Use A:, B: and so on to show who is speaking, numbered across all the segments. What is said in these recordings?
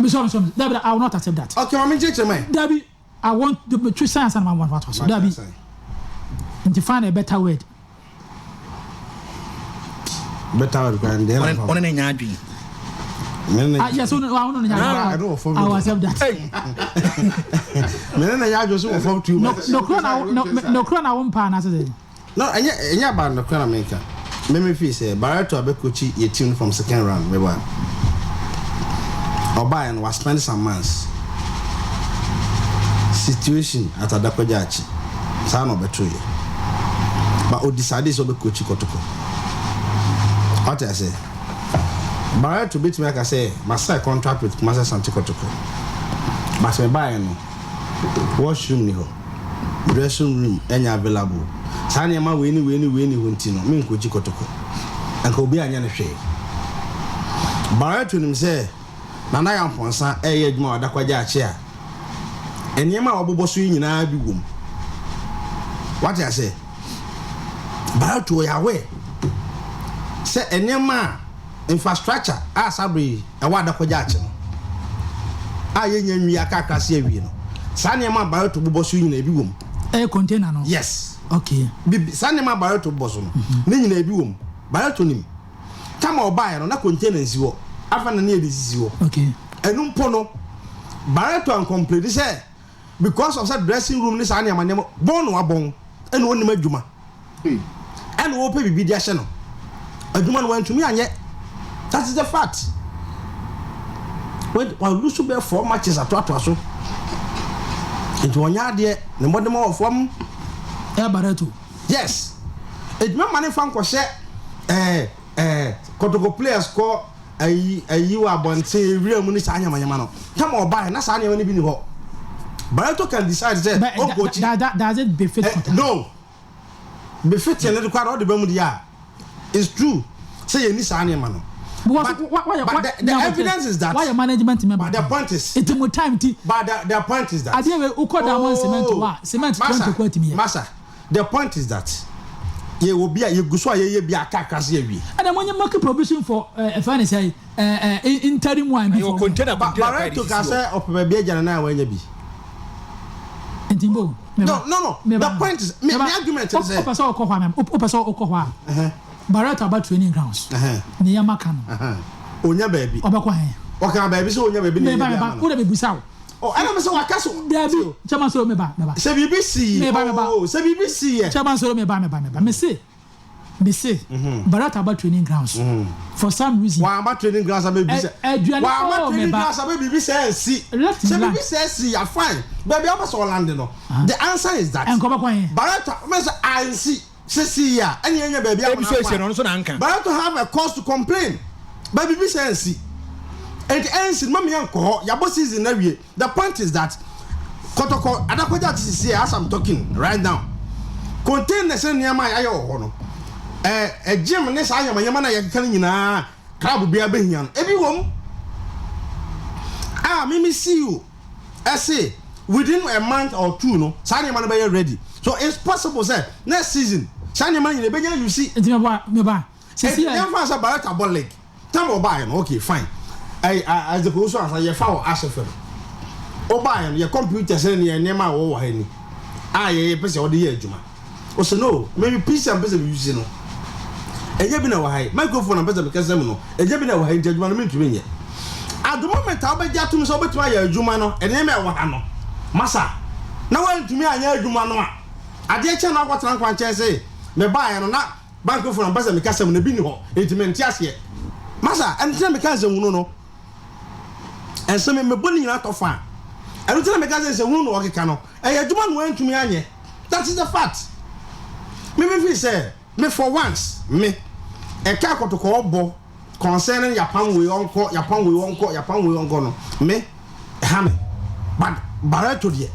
A: Sorry, sorry, dabi, I will not accept that.
B: Okay, maame nkyerɛkyerɛ mu ɛ.
A: Dabi, I want the twi science and ma wɔn ato so. Dabi, nti find a better word.
B: Better word kwan deɛ na
C: Ɔne ne nya adwene.
B: Mene ne
A: Ah, yes, I want to
B: I don't form
A: I will accept that.
B: Mene na nya adwene so wɔ fam too
A: No,
B: much.
A: no, kura na no, no kura na wɔn paa na sɛ.
B: No, ɛnyɛ about no kura na menka. Meme fi sɛ Barreto abɛkɔkyi yɛ team from second round meba. Ɔbaeɛ no wa spend some months. Situation at Adako Jachie. Saa na ɔbɛto yɛ. But o decide sɛ ɔbɛkɔkyi Kɔtɔkɔ. Ɔte ase. Barreto betumi aka sɛ ma sign contract with Kumasi Asante Kɔtɔkɔ. But mebaeɛ no, washroom ni hɔ, dressing room ɛnyɛ available, saa nneɛma wei ni wei ni wei ni hɔ, nti no menkɔgyi Kɔtɔkɔ, nka obi anyɛ no hwee. Barreto nim sɛ Nana Yɛ Ampɔnsa ɛyɛ adwuma wɔ Adako Jachie a nneɛma a wɔbobɔ so yi nyinaa bi wɔ mu. Wate ase? Barreto yɛ aware sɛ nneɛma a infrastructure a sabere yi ɛwɔ Adako Jachie no a yɛnya nwie akakra se awie no, saa nneɛma a Barreto bobɔ so yi nyinaa bi wɔ mu.
A: Ɛyɛ container no.
B: Yes.
A: Okay.
B: Bibi saa nneɛma a Barreto bɔ so no ne nyinaa bi wɔ mu. Barreto nim kama ɔbaeɛ no na container nsi hɔ, afa na ne yɛde sisi hɔ. Ɛnu mpo no, Barreto ancomplain sɛ because of sɛ dressing room ne saa nneɛma nneɛma bɔn no wabɔn, ɛna ɔnim adwuma, ɛna wɔpɛ biribi de ahyɛ no adwuma no wantumi anyɛ. That is the fact. Walose bɛɛ four matches atoatoa so, nti wɔnyɛ adeɛ ne mmɔdem wɔ fam.
A: Ɛyɛ Barreto.
B: Yes, edwuma ma ne fa nkɔhyɛ ɛɛ ɛɛ Kɔtɔkɔ players kɔ ayi ayi wɔ abɔnten ewira mu ne saa nyamanyama no kama ɔbaa na saa nneɛma no bi ni hɔ. Barreto can decide sɛ
A: But
B: ɔnkɔkyi.
A: Does it befit Kɔtɔkɔ?
B: No, befit ne de kɔ a ɔde bɛ mu deɛ a, it's true sɛ yɛn ni saa nneɛma no.
A: Because
B: But the evidence is that
A: why management member.
B: But the point is
A: Eti mo time ti.
B: But the point is that
A: Adeɛ wei ukɔ Diamond Cement wa cement
B: Masa,
A: 20 kɔ etimi yɛ.
B: Masa, the point is that yɛ wɔ bi a yɛ gu so a yɛyɛ bi akakra se awie.
A: Ɛna mo nye make provision for ɛfɛ ne sɛ ɛ interim one bi
C: Ɛyɛ
A: for.
C: container container.
B: Barreto ka sɛ ɔpɛ baabi agya ne nan a wanya bi.
A: Nti mbo.
B: No, the point is me argument is sɛ
A: Ɔpɛ sɛ ɔkɔ hɔ a mɛ ɔpɛ sɛ ɔkɔ hɔ a, Barreto aba training grounds. Ne yɛ maka no.
B: Onya baabi.
A: Ɔbɛkɔ hɛn.
B: Ɔka baabi sɛ onya baabi na
A: Meba
B: ɛnya bi
A: meba
B: ama
A: o
B: no.
A: de mi busa o.
B: Ɔ ɛna mi sɛ waka so.
A: Dabi, Chairman Soro, meba meba.
B: Sɛ biribi si
A: Meba, meba.
B: Oh, sɛ biribi si yɛ.
A: Chairman Soro, meba meba meba. Me se Barreto aba training grounds for some reason.
B: Wàá training grounds abɛ bi sɛ.
A: Aduane
B: Wàá
A: oh,
B: training
A: meba.
B: grounds abɛ biribi sɛ ɛnsi.
A: Let me
B: Sɛ
A: land.
B: biribi sɛ ɛsi ya, fine, baabi a wɔbɛ sɛ ɔland no, the answer is that.
A: Nkɔbɛkɔ hɛn.
B: Barreto mɛ sɛ ansi sisi yi a ɛni ɛnyɛ baabi a
C: Ebi so esie no, ɔno nso na nka.
B: Barreto have a cause to complain, but biribi sɛ ɛnsi nti ɛnsi no mami yɛn nkɔ hɔ. Yabɔ season na wie. The point is that Kɔtɔkɔ Adako Jachie sisi as I'm talking right now, containers ne nneɛma a yɛayɛ wɔ hɔ no, ɛɛ ɛ gym ne saa nyamanyama na yɛkeka no nyinaa, club biara bɛhia no ebi wɔ mu a mimi see you ɛse within a month or two no saa nneɛma no bɛyɛ ready, so it's possible sɛ next season saa nneɛma no nyinaa ebɛnya you see.
A: Nti meba meba. Sisi
B: Yɛn
A: yɛ
B: fa sɛ Barreto abɔ league tam ɔbaayɛ no, okay, fine, ɛyi Isaac Owusu ansa yɛfa wɔ ahyɛ fam ɔbaayɛ no, yɛ computers ne yɛ nneɛma a wɔwɔ ha ni a yɛyɛ pɛ sɛ ɔde yɛ adwuma. Ɔsɛ no, maybe PC a mpɛ sɛ mi use no ɛnyɛ bi na wɔ ha yi, microphone a mpɛ sɛ mi kɛsɛ mu no ɛnyɛ bi na wɔ ha yi, nti adwuma no mi ntumi nyɛ. At the moment a wobɛgye atum sɛ wobɛtumi ayɛ adwuma no, nneɛma a ɛwɔ ha no, masa, na woantumi anyɛ adwuma no a, adeɛ kyɛn no akɔtena nkwankyɛn sɛ mebaeɛ no na microphone a mpɛ sɛ mekasa mu no ebi ni hɔ, nti mente aseɛ. Masa, ɛno nti na meka nsɛmhunu no, ɛnsɛm mebɔ ne nyinaa tɔ fa a, ɛno nti na meka sɛ nsɛmhunu no ɔkeka no ɛyɛ adwuma no wantumi anyɛ. That is the fact. Me me fi sɛ me for once me ɛka akɔtɔkɔ bɔ concerning yapam wei ɔnkɔ, yapam wei ɔnkɔ, yapam wei ɔnkɔ no, me ɛha me. But Barreto deɛ,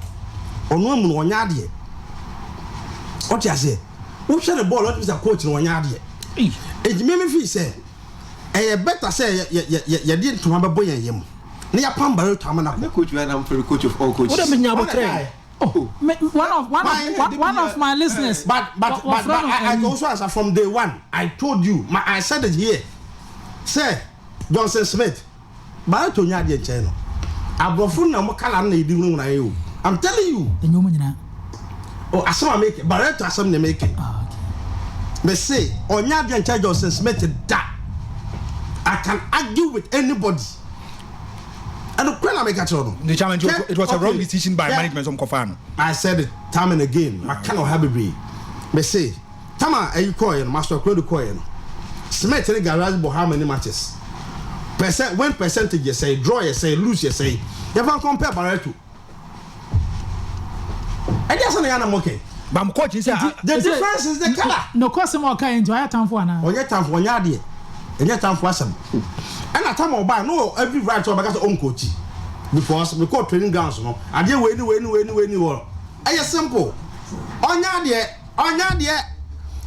B: ɔno amu no ɔnyɛ adeɛ. Ɔte aseɛ, wohwɛ ne bɔɔl, ɔte sɛ coach no ɔnyɛ adeɛ. Eti me fi sɛ ɛyɛ better sɛ yɛ yɛ yɛ yɛde ntoma bɛbɔ yɛn yam na yapam Barreto ama na
D: Ne
B: kɔ.
D: coach wei anam fɛrɛ coach of all coaches.
C: Wode menya abotrɛ.
A: Oh, me, one of my listeners.
B: But I also answer from day one. I told you, I said it here. Sir Johnson Smith, Barreto nya adeɛ nkyɛn no. Aborɔfo na ɔmo colour no na yɛde hunahuna yɛn o. I'm telling you.
A: Ɛnyɛ ɔmo nyinaa.
B: Oh, asɛm a meke, Barreto asɛm na meke.
A: Ah, okay.
B: Me se, ɔnyɛ adeɛ nkyɛn Johnson Smith da. I can argue with anybody. Ɛno kura na meka kyerɛ no.
C: The chairman,
B: Hwɛ,
C: it was a wrong
B: okay,
C: decision by
B: hwɛ.
C: management. Some kɔfa no.
B: I said it time and again. Maka no ha bebree. Me se, time a ɛyi kɔɔyɛ no, Master Kuradu kɔɔyɛ no, Smith ne Garage bɔ how many matches? Percent, win percentage yɛ sɛn, draw yɛ sɛn, lose yɛ sɛn. Yɛfa compare Barreto. Ɛdeɛ asɛ na yɛ anam okay.
C: But I'm coach sɛ
B: The difference is the colour.
A: Nokɔ sɛm a ɔka yɛ nti ɔyɛ atamfo anaa?
B: Ɔnyɛ tamfo, ɔnyɛ adeɛ. Ɛnyɛ tamfo asɛm. Ɛna tam a ɔbaa no wɔ every right sɛ ɔbɛka sɛ ɔnkɔkyi. Because mekɔɔ training grounds no, adeɛ wei ne wei ne wei ne wei ne wɔ. Ɛyɛ simple. Ɔnyɛ adeɛ, ɔnyɛ adeɛ.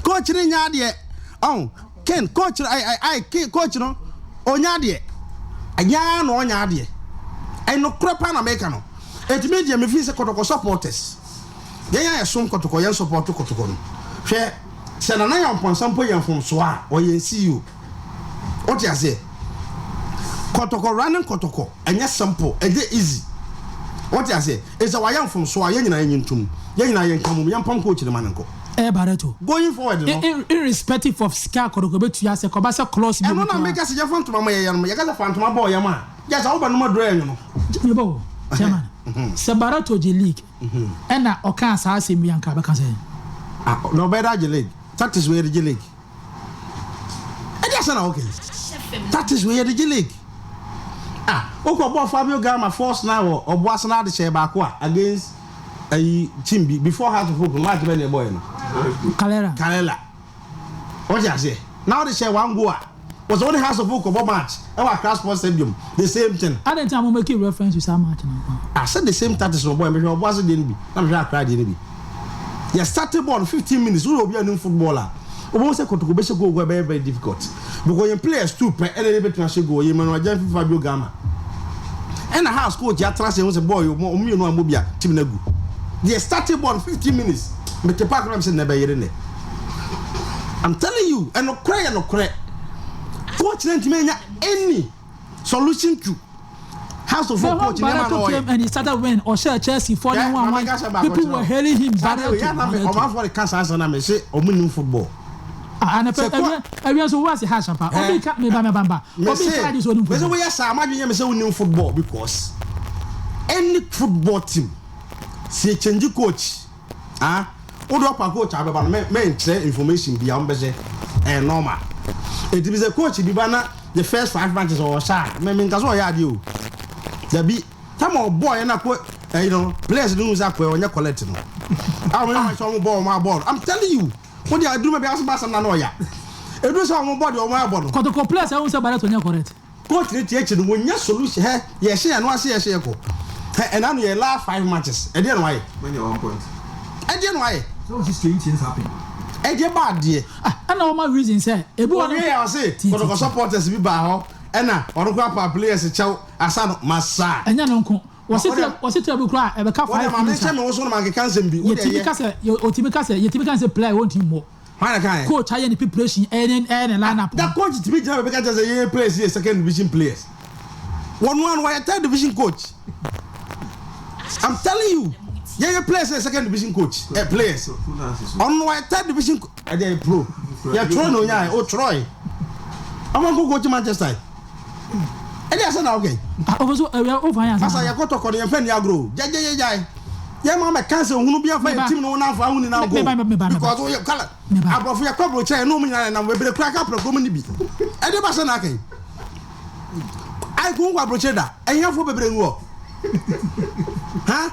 B: Coach no nyɛ adeɛ. Ɔn, Ken, coach no, ai, ai, ai, coach no, ɔnyɛ adeɛ. Ɛnyɛ ara na ɔnyɛ adeɛ. Ɛnokorɛ paa na meka no. Enti me deɛ me feel sɛ Kɔtɔkɔ supporters, yɛn a yɛsom Kɔtɔkɔ, yɛn support Kɔtɔkɔ no, hwɛ, sɛ Nana Yaw Mpɔnsa mpo yɛ mfomsoɔ a, ɔyɛ yɛn CEO. Wote aseɛ? Kɔtɔkɔ, running Kɔtɔkɔ, ɛnyɛ simple, ɛnyɛ easy. Wote aseɛ? Enti sɛ wayɛ mfomsoɔ a, yɛn nyinaa yɛnyi ntom. Yɛn nyinaa yɛnka mmom, yɛmpam coach no ma no nkɔ.
A: Ɛyɛ Barreto.
B: Going forward no.
A: Irrespective of sika a Kɔtɔkɔ bɛtua sɛ kɔba sɛ clause bi
B: Ɛno
A: mu
B: na
A: koraa.
B: meka sɛ yɛmfa ntoma ma yɛn no, yɛka sɛ fa ntoma bɔ ɔyam a, gye sɛ woba nom aduro a ɛnwono.
A: Meba o, chairman. Sɛ Barreto gye league ɛna ɔkaa saa asɛm yi anka bɛka sɛ.
B: Ah, na ɔbɛyɛ dɛ agye league. Tactics wei yɛde gye league. Ɛde asɛ na wɔka yi. Tactics wei yɛde gye league. Ah, wokɔ bɔɔ Fabio Gama force nine wɔ ɔboase na ade hyɛ baako a against ayi team bi before Hearts of Oak no match bɛ na ɛbɔɔ yɛ no.
A: Kalera.
B: Karela. Wɔte aseɛ. Na wode hyɛ one goal a wɔsɛ wode Hearts of Oak kɔbɔ match ɛwɔ Accra Sports Stadium the same thing.
A: Adɛn nti na mo make reference to saa match no nko?
B: Ah, sɛ the same tactics na ɔbɔɔ yɛ mehwɛ ɔboase deɛ no bi na mehwɛ Accra deɛ no bi. Yɛ start ball no 15 minutes woyɛ obi a nim football a wobɛhu sɛ Kotoko bɛhyɛ goal goal ɛbɛyɛ very difficult because yɛn players two pɛ ɛna yɛbɛtumi ahyɛ goal yɛ Emmanuel Gyamfi Fabio Gama ɛna Hearts coach atena ase ehu sɛ ball yi ɔmo mmienu ammɔ bi a team no agu. Yɛ start ball no 15 minutes mete park no na mesɛ nnɛ bɛyere nnɛ. I'm telling you ɛnokorɛ yɛ nokorɛ coach no ntumi anya any solution to House of
A: But
B: Folk
A: when
B: coach nneɛma na
A: Barreto
B: ɔyɛ.
A: came and he started winning, ɔhyɛ Chelsea foɔ ne
B: Hwɛ,
A: one
B: ma
A: one,
B: menka asɛm baako
A: people
B: nkyerɛ
A: were
B: wo.
A: hailing him,
B: Saa deɛ
A: Barreto,
B: wei, yɛ a na me
A: Barreto.
B: ɔmanfoɔ de ka saa asɛm no a mese ɔmo nnim football.
A: Ah, anɔpɛ,
B: Sɛ ko-
A: awia, awia nso wo ase ha ahyɛmpa.
B: Eh.
A: Obi ka, meba, meba, meba. Obi
B: Mese,
A: ka adi so onim
B: mese
A: football.
B: woyɛ saa m'adwene yɛ me sɛ wonim football because any football team sɛ yɛ change coach ah wode ɔpa coach abɛba no mɛnkyerɛ information bia wɔn bɛhyɛ ɛyɛ normal eti bi sɛ coach bi ba na the first five matches ɔwɔ hyɛ a mɛ menka sɛ ɔyɛ adeɛ o dabi tam ɔbɔ yɛ na ko ɛyi no players no hu sɛ akɔyɛ ɔnyɛ collect no a wɔn yɛ wɔn bɔ wɔn abɔ I'm telling you wode aduru ma bi asoma asɛm na na ɔya eduru sɛ wɔn bɔ deɛ wɔn abɔ no
A: Kɔtɔkɔ players ɛhu sɛ Barreto nyɛ correct.
B: Coach ne tie akyi no wɔnya solution hɛ yɛ hyɛ yɛn no ase yɛ hyɛ yɛ kɔ hɛ ɛna no yɛ last five matches ɛdeɛ na wayɛ
D: Manya one point.
B: ɛdeɛ na wayɛ
C: So we see strange things happen.
B: ɛdeɛ ba adeɛ
A: Ah, ɛna wɔn ma reason sɛ ebi wɔ
B: wɔn yɛ ɔse
A: Ti, ti,
B: Kɔtɔkɔ
A: ti.
B: supporters bi baa hɔ ɛna ɔno kora pa players kyɛw asa no masa
A: Ɛnyɛ no nko. Wɔsi
B: Wɔde-
A: tẹ wɔsi tẹ bi kura ɛbɛka
B: wɔde
A: five
B: maame
A: minutes
B: nhyɛ
A: a
B: me wo so no ma nkeka nsɛm bi wode
A: yɛtumi
B: ɛyɛ
A: ka sɛ yɛ otumi ka sɛ yɛtumi ka sɛ player wɔn ti mmɔ.
B: hwan na kan yɛ
A: Coach ayɛ ne preparation ɛyɛ ne ɛyɛ ne line up.
B: da coach tumi gyina baabi ka kyerɛ sɛ yɛyɛ players yɛ second division players wɔn ano wɔyɛ third division coach i'm telling you yɛyɛ players yɛ second division coach ɛ players ɔno wɔyɛ third division ɛdɛ yɛ pro yɛ twerɛ na onya yɛ o twerɛ yɛ ɔmo nko coach Manchester ɛdi asɛ na ɔkɛ
A: Ah, ɔfɔ so ɛwia ɔfa yɛn
B: masa
A: ansa.
B: yɛ kɔtɔ kɔ no yɛn fɛ ni agorɔ gyɛgyɛgyɛgyae yɛn maa mɛ kansa ohunu bi afa yɛ
A: Meba.
B: team no n'afɔ ahun ni n'ago
A: Meba, meba, meba.
B: because oyɛ kala
A: Meba.
B: aborɔfo yɛ kɔ aburokyerɛ yɛ n'omu nyinaa nam ebere kura ka apɛrɛ kurom ni bi ɛdi ba sɛ n'aka yi ayi kun kɔ aburokyerɛ da ɛhiafo bebree ngu hɔ ha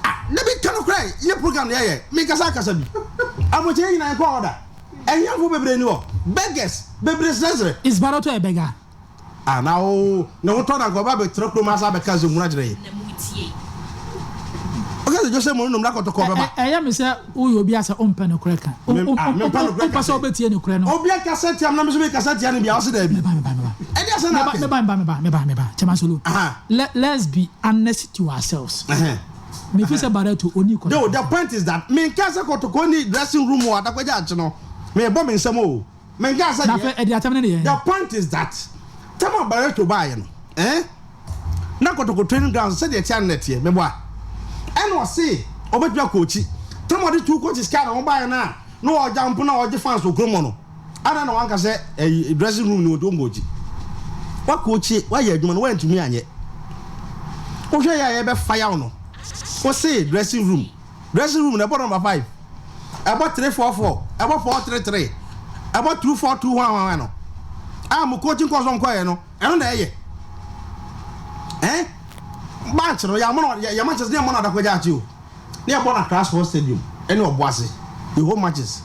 B: ah ne bi kanu kura yɛ program yɛ yɛ mi kasa akasa bi aburokyerɛ nyinaa yɛ kɔ hɔ da ɛhiafo bebree ni hɔ beggars bebree srɛsrɛ
A: Is Barreto a beggar?
B: ah na o ne ho tɔ na nka ɔba abɛtena kurom asa abɛka sɛ nwura kyerɛ yɛ ɔka sɛ Jose Mourinho mmra kɔtɔkɔ bɛba
A: Ɛyɛ mi sɛ woyɛ obi asɛ ɔmpɛ ne korɛ ka.
B: Mempɛ nokorɛ
A: Ɔmpɛ
B: ka
A: sɛ
B: sɛ.
A: ɔbɛtie ne korɛ no.
B: Obi akasa tia me na me nso mekasa tia no bia ɔse daabi
A: Meba meba meba.
B: ɛde asɛ na
A: Meba
B: aka
A: meba meba meba meba meba. Chairman Solo.
B: Aha.
A: Let's be honest to ourselves.
B: Ɛhɛn.
A: Mefi sɛ Barreto oni
B: No,
A: kɔtɔkɔ.
B: the point is that menka sɛ kɔtɔkɔ ni dressing room wɔ adakɔgya akye no mebɔ me nsɛm o menka sɛ
A: Na
B: deɛ
A: afɛ ɛdi atɛm ne deɛ.
B: the point is that tama Barreto baayɛ no eh? Na Kotoko training grounds sɛdeɛ ɛteɛ ano na ɛteɛ, meboa. Ɛna ɔse ɔbɛtumi akɔɔkyi. Tam ɔde two coaches kaa ne ho baeɛ no a na ɔgya mpo na ɔgye fans wɔ kurom hɔ no, adɛn na wanka sɛ ɛyi dressing room ni wɔnti ɔnkɔɔkyi? Wakɔɔkyi, wayɛ adwuma no wantumi anyɛ. Wohwɛ yɛ a yɛbɛ fire wo no, wose dressing room. Dressing room no ɛbɔ number 5, ɛbɔ 3 4 4, ɛbɔ 4 3 3, ɛbɔ 2 4 2 hwan hwan no a mo coaching course wɔn kɔɛ no, ɛno na ɛyɛ match no yɛ amɔ yɛ matches ne yɛ mɔ no Adako Jachie o, ne yɛ bɔ no Accra Sports Stadium ɛne Ɔboase the whole matches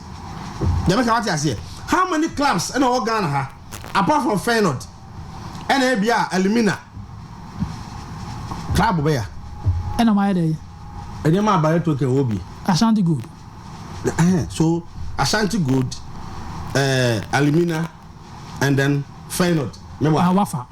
B: deɛ meka, wate aseɛ? How many clubs ɛna ɛwɔ Ghana ha apart from Feyenoord ɛna ebi a Elmina club bɛya?
A: Ɛna ɔmo ayɛ dɛ.
B: Ɛnneɛma a Barreto kɛ wɔ bi.
A: Ashanti Gold.
B: So Ashanti Gold, Elmina and then Feyenoord mɛbɔ.
A: Ah, wafa.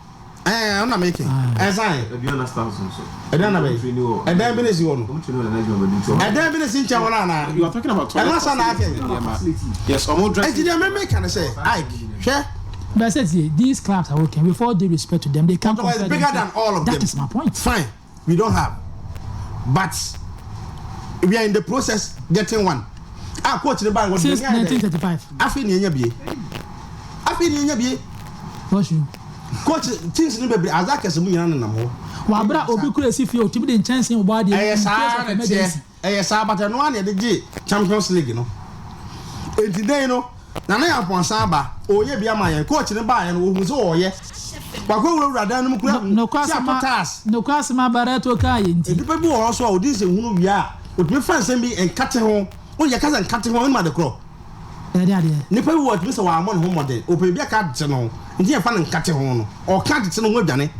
B: Ɛɛ, ɔna meke ɛnsan.
D: Aduana Stars nso.
B: Ɛdan na bɛyi ɛdan bi na esi hɔ no, ɛdan bi na esi nkyɛn hɔ no ana?
E: You are talking about toilet.
B: Ɛno asa na akɛ.
E: Yes, ɔmo dressing.
B: Eti deɛ mɛmɛ ka ne sɛ Ike, hwɛ.
A: But I said these clubs are okay. With all due respect to them, they can't
B: Kotoko is
A: compare
B: bigger
A: them
B: than all of
A: That
B: them.
A: is my point.
B: Fine, we don't have, but we are in the process getting one. Ah, coach ne ba
A: Since 1935.
B: Afei ni enya bie, afei ni enya bie.
A: What's you?
B: Coach teams ni bebree azakɛse mu nyinaa nenam hɔ.
A: Wabra obi kura esi fie otimi de nkyɛnsee bɔ adeɛ.
B: Ɛyɛ
A: in case
B: saa
A: of
B: na teɛ.
A: emergency.
B: Ɛyɛ saa, but ɛno ara na yɛde gye Champions League no. Eti den no Nana yɛ apɔnsan aba ɔyɛ bi ama yɛn. Coach ne ba yɛn no, ohun sɛ ɔyɛ wakɔ wurawura dan no mu kura hu
A: Nokwa
B: sɛ ato
A: asema
B: tiles.
A: Nokwa asema Barreto kaa yɛ nti.
B: Nipa bi wɔ hɔ so a odi nsɛnhunu wie a, otumi fa nsɛm bi nkate ho. Wɔn yɛ kasa nkate ho ɛnum ade korɔ.
A: Ɛde adeɛ.
B: Nipa bi wɔ otumi sɛ wɔamɔ ne ho mmɔden, ɔpɛ bi aka atete ne ho, nti yɛfa no nkate ho no, ɔka atete ne ho adwane.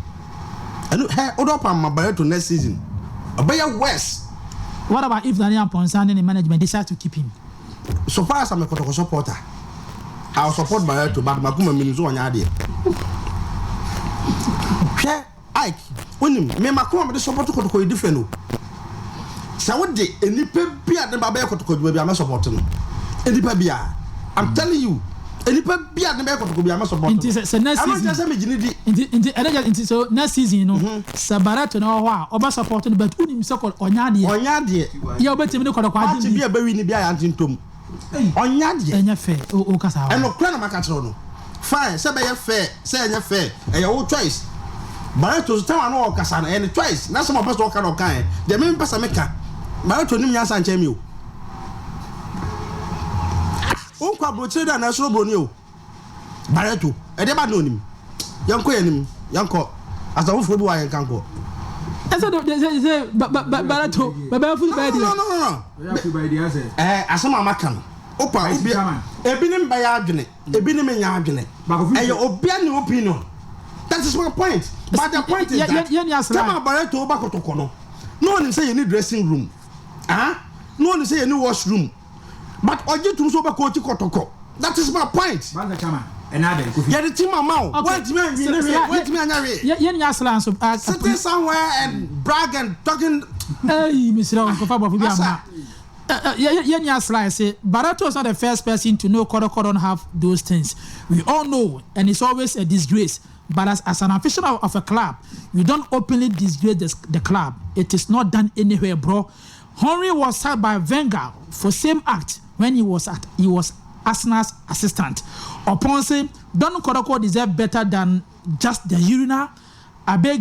B: Ɛno hɛ wodɔ pam ma Barreto next season ɔbɛyɛ worse.
A: What about if Nana Amponsah and the management decide to keep him?
B: So far as I'm a Kotoko supporter, I will support Barreto, but makoma minim so ɔnyɛ adeɛ. Hwɛ Ike, wonim me makoma mede support Kotoko yɛ different o. Sɛ wode nipa bi a de ba bɛyɛ Kotoko adwuma bi a, mɛ support no. Nipa bi a, I'm telling you, nipa bi a de bɛyɛ Kotoko bi a, mɛ support no.
A: Nti sɛ next
B: Ɛno
A: season.
B: nkyɛn sɛ megye ne di.
A: Nti ɛnɛ gyɛ nti so next season no, sɛ Barreto na ɔwɔ hɔ a, ɔbɛ support no, but wonim sɛ kɔ ɔnyɛ adeɛ.
B: Ɔnyɛ adeɛ.
A: Yɛ ɔbɛtumi ne Kɔtɔkɔ agye
B: Match bi a bɛwi ni bi a yɛante ntom, ɔnyɛ adeɛ.
A: Ɛnyɛ fair o kasa hɔ.
B: Ɛno kura na maka kyerɛ no. Fine, sɛ bɛyɛ fair sɛ ɛnyɛ fair, ɛyɛ wo choice. Barreto so time a na ɔkasa no, ɛyɛ ne choice na sɛ ɔpɛ sɛ ɔka na ɔka. Ɛ deɛ me mpɛ sɛ meka, Barreto nim nyansa nkyɛn mi o. Wonkɔ aburokyire da na ɛsoro buroni o. Barreto ɛdeɛ ba na onim. Yɛnkɔ yɛn anim, yɛnkɔ asafofoɔ bi wɔ a yɛnka nkɔ.
A: Ɛsɛ de sɛ ba ba ba Barreto bɛbɛ fu bɛyɛ
B: No.
A: deɛ.
B: No, no, no, no, asɛm a maka no, opa obi ebinom bɛyɛ adwene, ebinom nyɛ adwene, ɛyɛ obia ne opinion. That is my point, but the point is that
A: yɛn ni asra.
B: Tẹ́lẹ̀ Barreto ba Kɔtɔkɔ no, na onim sɛ yɛ ni dressing room, ah, na onim sɛ yɛ ni washroom, but ɔgye tum so ɔbɛ coach Kɔtɔkɔ. That is my point. Yɛde team ama o, wɔntumi anwi ne hwee, wɔntumi anya hwee.
A: Yɛn ni asra nso.
B: Sitting somewhere and brag and talking.
A: Ɛyi mesrɛ wo, nkɔfa bɔfo bi ama yɛn ni asra. Sɛ Barreto is not the first person to know Kotoko don't have those things. We all know and it's always a disgrace. But as an official of a club, you don't openly disgrace the club. It is not done anywhere, bro. Henry was sacked by Wenger for same act when he was Arsenal's assistant. Upon say, don't Kotoko deserve better than just the urinal? I beg.